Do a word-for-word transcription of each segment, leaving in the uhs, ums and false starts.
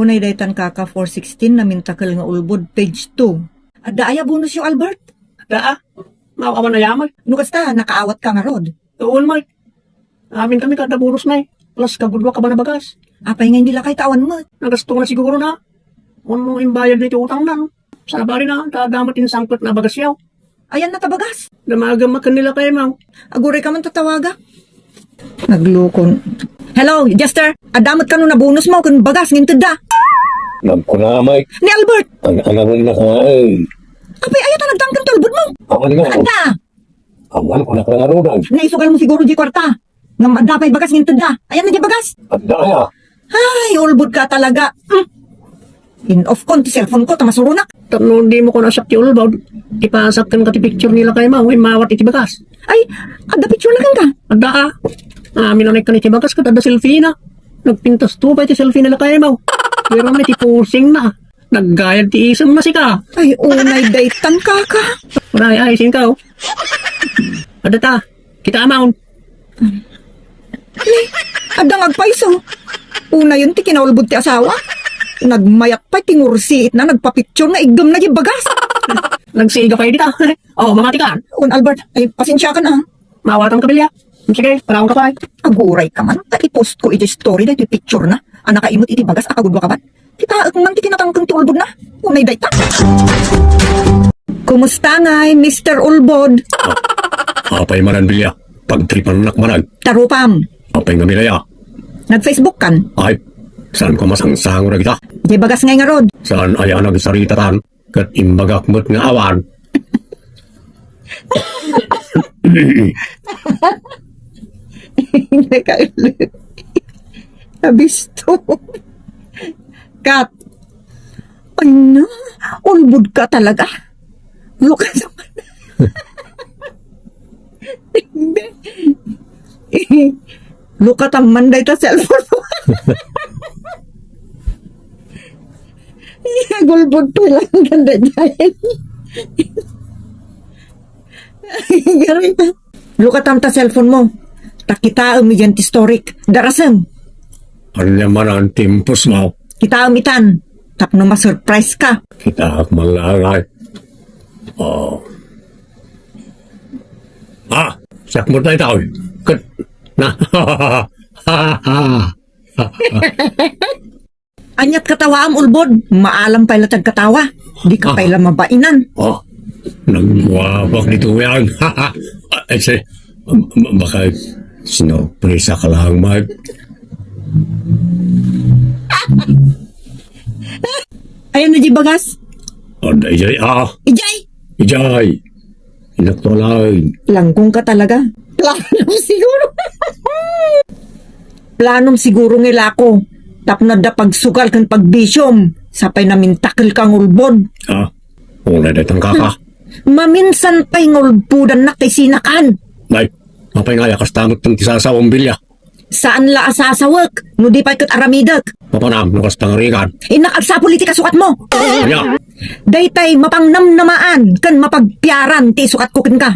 Unay daytan kaka four sixteen, namintakel nga ulbod, page two. Adda aya bonusyo, Albert? Adda, ah. Maaw-awan aya met. No kasta, nakaawat ka ngarud. Wen met. Amin kami kada bonus na eh. Plus kagudua ka ba na bagas? Apay nga indi lakay ta awan met? Nagasto na siguro na. Wenno imbayad na iti utang na. Sabali na, ta adda met insangpet na bagas yaw. Ayan na ta bagas. Damagem a ken ni lakay maw. Aguray ka man tatawaga. Naglukon. Hello, Jester. Adda met kano na bonus mo ken bagas nga intedda. Nagkuna, Mike. Ni Albert. An-, anawen na ka, eh. Apay, aya ta nagtangken ti ulbod mo. Awan nga. Adda. Awan ko na kalarudan. Naisugal mo siguro di kwarta. Ngem adda pay bagas nga intedda. Ayan na di bagas. Adda aya. Ay, ulbod ka talaga. Hmm. In-off kon ti cellphone ko, ta masuronak. Tapno di mo kon asak ti ulbod, ipasak kenka ti picture ni lakay maw, immawat iti bagas. Ay, adda picture na kenka? Adda, ah. Amin a naikkan iti bagas, ket adda selfie na. Nagpintas to pay ti selfie ni lakay maw. Pero may ti posing na. Naggayad ti isem na sika. Ay, unay daytan kaka. Unay, ay, singkaw. Adda ta. Kita amount. Ni, adda nga agpayso. Unayen ti kinaulbod ti asawa. Nagmayat pay ti ngursiit na, nagpapicture nga iggem na di bagas. Nagsiga pay dita. Oh, mamati ka. Un Albert, ay, pasensiakan, ah. Mawatan ka, Bilya. Sige, panawon ka pay. Aguray ka man, ta i-post ko iti story daytoy picture na. A nakaimut iti bagas a kagudua ka bat. Kitaek man ti kinatangken ti ulbod na. Unay dayta. Kumusta ngay, Mister Ulbod? Ah, apay manen, Bilya? Pagtripannak manen. Tarupam. Apay nga milaya? Nag-Facebook kan? Ay, saan ko masangsang ura kita? Di bagas ngay ngarud. Saan aya nagsarita tan? Ket imbagak met nga awan. Nakaulog. Abisto. Kat. Ano? Ulbod ka talaga? Lukas naman. Lukatan man dayta cellphone mo. Gulbod pa lang ganda dyan. Garing. Lukatan ta cellphone mo. Ta kitaem idiay ti storyk. Darasem. Ania man ti impos mo? Kitaem itan. Tapno ma-surprise ka. Kitaak man laeng ay. Oh. Ah, siak mo tayo tao. Ket, na. Aniat katawaam, Ulbod? Maalam pay la ti agkatawa. Di ka pay la mabainan. Oh, nagguapak dito yan. Ay, si, ma-, ma-, baka sinurpresa ka lang, Mike. Ayan na di bagas. Ada, ijay, ah. Ijay. Ijay. Inaktualay. Langkong ka talaga. Planom siguro. Planom siguro nga ilako. Tapno adda pagsugal ken pagbisiom. Sapay namintakel ka nga ulbod. Ah, una daytan kaka. Maminsan pay nga ulbodannak tay sinakan. Nay, apay nga aya kasta met ti sasawam, Bilya? Saan la a sasawek, no di pay ket aramidek. Mapanam, no kasta nga rigan. Innak agsapul iti kasukat mo. Aya? Daytay mapangnamnamaan ken mapagpiaran ti isukat ko kenka.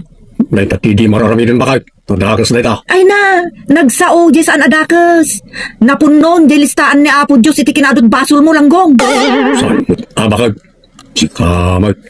Dayta ti di mararamiden bakay. Tadakes dayta. Ay na, nagsao di saan a dakes. Napunnon di listaan ni Apo Dios iti kinaadut basol mo, Langgong. Saan mo, abakag? Sika, Mike.